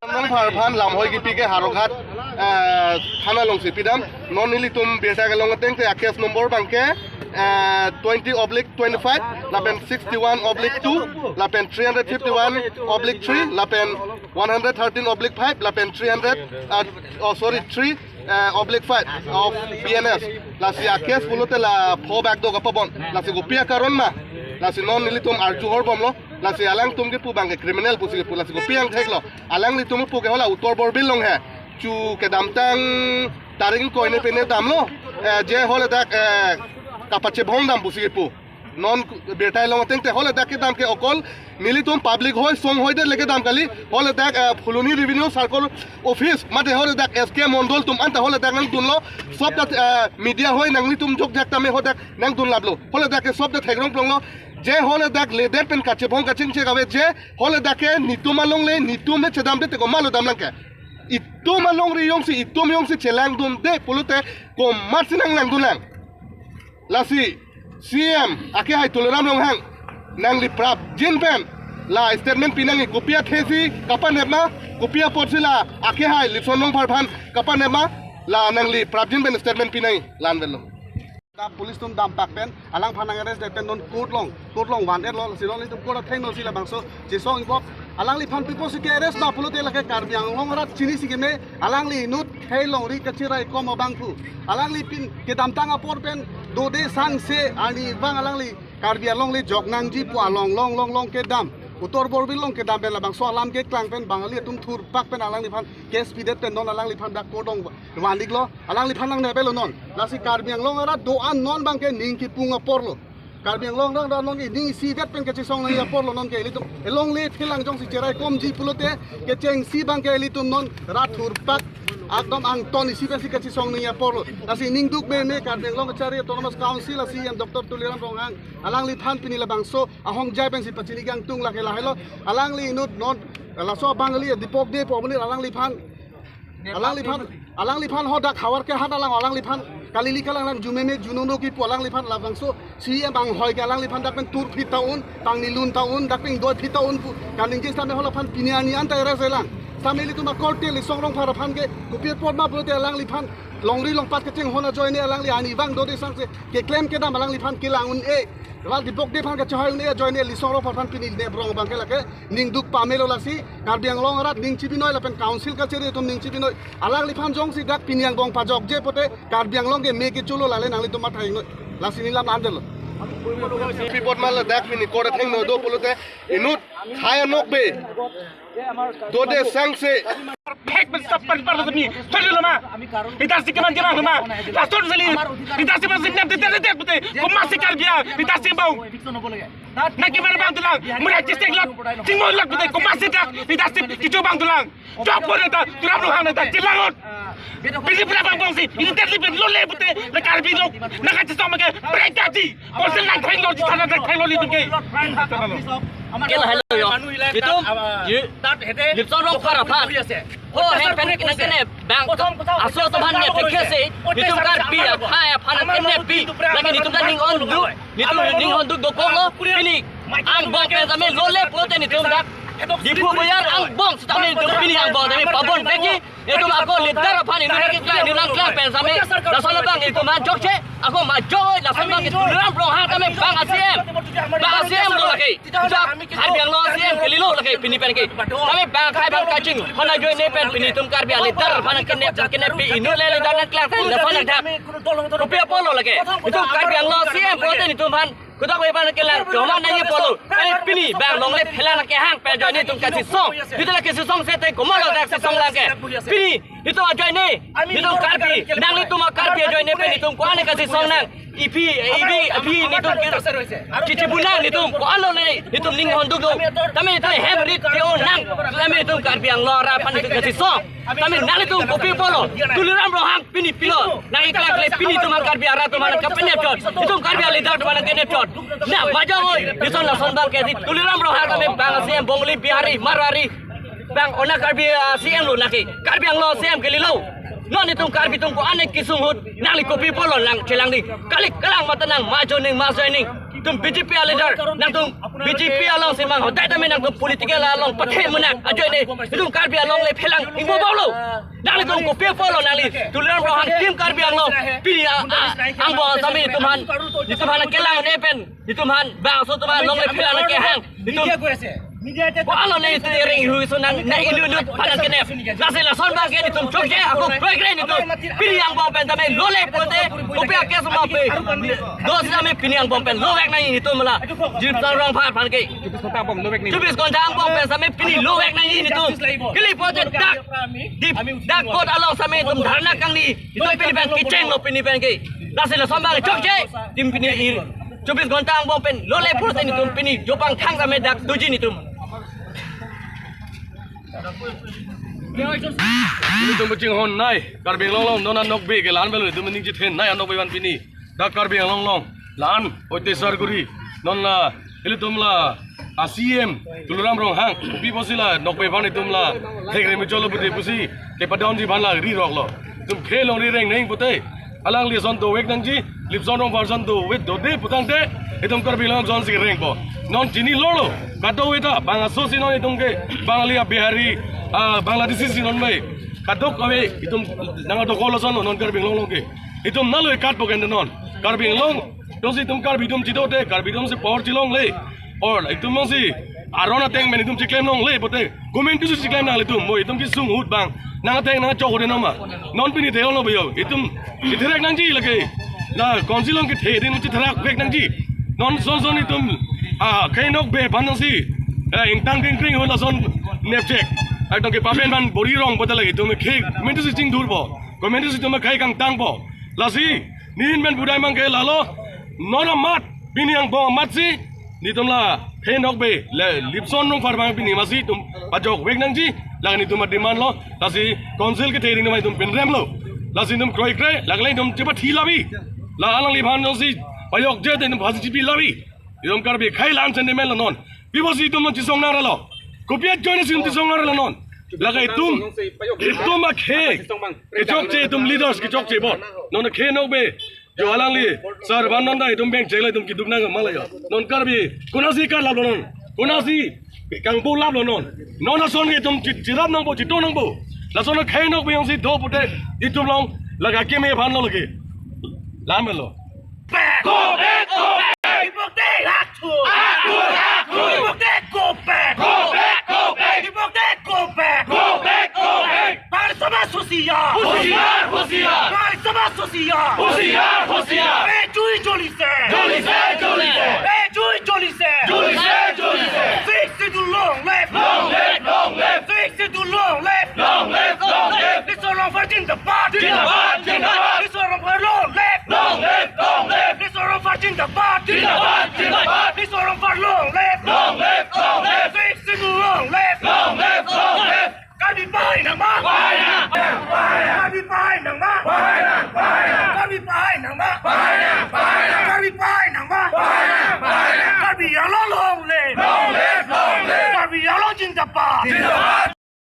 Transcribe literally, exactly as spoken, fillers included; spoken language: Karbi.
Nangpharphan lamhoi kipi ke Howraghat, eh, thana alongsi pidam. Non nelitum birta kelong ateng te a-case number abangke, eh, twenty oblique twenty-five, lapen sixty-one oblique two, lapen three hundred fifty-one oblique three, lapen one hundred thirteen oblique five, lapen three hundred, uh, oh, sorry, three, uh, oblique five of B N S. Lasi a-case pulote la pho bak do kapabon. Lasi kopi akaron ma? Lasi non nelitum arju horbomlo. Lasi alangtum kepu abangke criminal pusi kepu. Lasi kopi angthek lo? Alanglitum pu ke hala Uttar Borbil along he. Chu kedamtang tarik ingkoi ne pen ne damlo. Eh, je haladak, eh, kapachebhong dam pusi kepu. Non birta kelong ateng te haladak kedam ke okol nelitum public hoi, song hoi det le kedam kali. Haladak, eh, Phuloni Revenue Circle Office mate haladak S K Mondol atum anta haladak nangdunlo. Sob ta, eh, media hoi nanglitum jokjak tame haladak nangdun laplo. Haladak ke sob ta thekrong plonglo. Je haladak ledet pen kachebhong kachingche kave, je haladak ke netum alongle, netum he chedamde te komatlo damlang ke? Itum alongri jongsi, itum jongsi chelangdunde pulote komatsi nanglangdunlang? Lasi C M akehai Tuliram Ronghang, nangli prapjin pen la statement pinangji, kopi athesi kapanep ma, kopi apotsi la akehai Lipson Rongphar aphan kapanep ma, la nangli prapjin pen statement pinangji, la-an avelo. Dak police atum dampak pen alangphan nang-arrest det pen non court along, court along van-etlo, lasi non nelitum court athengno si labangso chesong ingkok. Alangliphan pi apotsi ke-arrest ma pulote lake Karbi Anglong arat chinisi keme, alangli inut hei longri kachiraikom abangphu. Alangliphan kedamtang apor pen dode sangse arnivang alangli Karbi Anglong le jok nangji pu along long long long kedam, Uttar Borbil along kedam pen labangso alam keklang pen Bangali atum thurpak pen alangliphan case pidet pen non alangliphan dak court along van-iklo. Alangliphan nangnepelo non. Lasi Karbi Anglong arat do-an non abangke ning kipung aporlo. Karbi Anglong arat do-an non ke ning isivet pen kachesong nangji aporlo non ke ilitum. Elongle phelang jongsi cheraikomji pulote kechengsi abangke ilitum non rat thurpak ekdom angton isi pensi kachesong nangji aporlo. Lasi ningduk meme Karbi Anglong Kachari Autonomous Council a-C E M Doctor Tuliram Ronghang, alangliphan pini labangso ahongjai pensi pachini kangtung lake lahelo. Alangli inut non laso Bangali Deepak Dey pu amonit alangliphan, alangliphan, alangliphan hadak Howraghat alang alangliphan kalili kalanglang jumeme junono kipu alangliphan labangso C E M anghoi ke alangliphan dak pen turphit ta un, pangnilun ta un, dak pen doiphit ta un pu kaningje sitame halaphan pini arni anta arrest-etlang. Sitame ilitum akorte Lipson Rongphar aphan ke kopi apot ma pulote alangliphan longri longpat kachinghon ajoine alangli arnivang dode sangse keklem kedam alangliphan kelang un-e. Wal Deepak Dey aphan kachehoi un-e ajoine Lipson Rongphar aphan pini neprong abangke lake ningduk pamelo. Lasi Karbi Anglong arat ning chibinoi lapen council kachari atum ning chibinoi. Alangliphan jongsi dak pini angbong pajokje pote Karbi Anglong ke me kecholo lale nanglitum matha-iknoi. Lasi neli lam-an avelo. Pi apot ma ladak pini court athengno do pulote inut khaya nokbe dode sangse. Phek pen sap pan par lo tami. Thodi lo ma. Idarsi keman keman lo ma. Laston sali. Idarsi man sinam tete tete pute. Komatsi Karbi a idarsi bau. Na keman bang tulang. Mura chistek lak. Tingmo lak pute. Komatsi dak idarsi kicho bang tulang. Jok pon neta, Tuliram Ronghang neta, chelang-un. Pini pura bang bangsi, ini tadi pen lole pute, na Karbi lo, na kachesong make, break tadi. Konsil nang theng lo, jitha nang theng lo, litum ke. Ke lahelo yo. Itum, ye, Lipson Rongphar aphan. Ho, hen pen kena kene, bang, aso atum aphan ne thekhe se, itum Karbi akhai aphan kene pi, lake itum ta ning-ongduk. Netum ning-ongduk dokoklo, pini angbong pen tame lole pulote netum dak Diphu Bajar angbong sitame netum pini angbong tame pabon peki, netum ako leader aphan inut nangkeklang, inut nangklang pen tame, laso labang netum man jokche, ako majok, laso labang Tuliram Ronghang tame bang a-C E M, bang a-C E M lo lake. Dak Karbi Anglong a-C E M kalilo lake pini pen ke. Tame bang akhai bang kachinghon ajoine pen pini itum Karbi a-leader aphan kene, kene pi inut le leader nangklang tame laso nangthak. Kopi apotlo lake. Itum Karbi Anglong a-C E M pulote netum aphan kodak ave aphan kelang, komat nangji apotlo. Kali pini bang longle phelang kehang pen ajoine itum kachesong. Itum la kachesong sete komatlo dak chesonglang ke. Pini itum ajoine, itum Karbi, nanglitum a-Karbi ajoine pen itum ko-an kachesong nang. Iphi, iphi, iphi netum ke, chichi bunang netum ko-anlo le, netum ning-ongduk do. Tame itum hem rit ke-o nang. Tame itum Karbi Anglong arat aphan itum kachesong. Tame nanglitum kopi apotlo. Tuliram Ronghang pini pilo. Nangkeklang kali pini itum Karbi arat atum aphan kapenep chot. Itum Karbi a-leader atum aphan kapenep chot. Na majok oi. Netum lason abang ke di Tuliram Ronghang tame bang a-C E M Bongali, Bihari, Marwari. Tang ona Karbi, ah, C M lo nangke. Karbi Anglong C M ke lelo. Non itum Karbi atum ko-an kesung ahut nangli kopi apotlo nangchelang di. Kali kalang mata nang majo ning majo ning. Itum B J P a leader nangtum B J P alongsi mang hodai tame nangtum political along pathe munak ajoine. Itum Karbi Anglong le phelang ingbo baulo. Nanglitum kopi apotlo nangli. Tuliram Ronghang Team Karbi Anglong. Pini a, a, angbong sitame itum aphan, itum aphan kelang ne pen. Itum aphan bangso atum along le phelang kehang. Itum ko-an lo ne itum ring hu isu nang na inut inut padan kenep. Lasi lason abang ke itum chokche ako kroikre itum. Pini angbong pen tame lole pote kopi ake suma pe. Dos tame pini angbong pen lovek nangji itum la. Lipson Rongphar aphan ke. Chubis ghonta angbong pen tame pini lovek nangji itum. Kali pote dak, di dak court along tame itum dharna kangni. Itum pini pen kechenglo pini pen ke. Lasi lason abang chokche. Tim pini i Chubis ghonta angbong pen lole pote itum pini jopang khang tame dak doji itum. Ilitum kachinghon nei, Karbi Anglong along non anokbe ke la-an avelo, itum ning chethen nei anokbe aphan pini. Dak Karbi Anglong along la-an oitesar kuri. Non la ilitum la a C M Tuliram Ronghang, kopi pusi la nokbe aphan itum la thekrem cholo pute pusi kepadonji aphan la riroklo. Itum khei along rireng neng pute. Alangli ason dovek nangji, Lipson Rongphar ason dovek dode putangte, itum Karbi Anglong ason si rengpo. Non chinilo lo, kadokave ta, bang aso si non itum ke, Bangali a Bihari, ah, Bangladeshi si non bai. Kadokave, itum nang adokol ason lo, non Karbi Anglong along ke. Itum nalo ikat po kende non. Karbi Anglong, atum si itum Karbi atum chidote, Karbi atum si power chilongle. Or itum along si aron ateng pen itum chiklem longle pote. Komantu si chiklem nanglitum, mo itum kesung ahut bang nang ateng nang chok ahut noma. Non pini theklong lo bayo. Itum itherak nangji lake. La council along kethe din itherak vek nangji. Non son son itum, ah, khei nokbe aphan nangsi, eh, ingtang kengkring ahut lason nepchek. Ekdom ke papen aphan bori rong pote lake itum khei komantu si chingthurpo. Komantu si itum khei kangtangpo. Lasi nehin pen pudai mang ke lalo. Non amat, pini angbong amat si, netum la khei nokbe, le Lipson Rongphar abang pini masi itum pajok vek nangji, la netum a-demand lo, lasi council kethe ring nama itum pinrem lo, lasi netum kroikre, la kali itum chepathi labi, la alangliphan nangsi pajokje te itum phasi chipi labi, itum Karbi khei la-an sentiment lo non, pi pusi itum non chisong nangralo, kopi ajoine si itum chisong nangralo non, la ke itum, itum akhei, kechokche itum leaders kechokche bo, non khei nokbe, Jo alangli, sir, van non ta itum bengchek la itum keduk nang ma la jo. Non Karbi, konatsi karlaplo non. Konatsi kangpu laplo non. Non ason ke itum chi-, chirap nangpo, chito nangpo. Lason khei nokbe jongsi do pute, itum along, la keme aphan lo lake. La-an lo. Back! Go back, go back! People, they have to! Have to, have to! People, they go back! Go back, go back! People, they go back! Go back, go back! Bangla Sabha husiar! Husiar, husiar! Bangla Sabha husiar! Husiar, husiar! Ei jui jolise! Jolise, jolise! Ei jui jolise! Jolise, jolise! Sixth Schedule long live! Long live, long live! Sixth Schedule long live! Long live, long live! Lipson Rongphar zindabad! Zindabad, zindabad! Lipson Rongphar long live! Long live, long live! Lipson Rongphar zindabad! Zindabad, zindabad! Lipson Rongphar long live! Long live, long live! Sixth Schedule long live! Long live, long live! Karbi pahai nangma! Pahai nang! Karbi pahai nangma! Pahai nang! Pahai nang! Karbi pahai nangma! Pahai nang! Pahai nang! Karbi pahai nangma! Pahai nang! Pahai nang! Karbi Anglong long live! Long live! Long live! Karbi Anglong zindabad! Zindabad!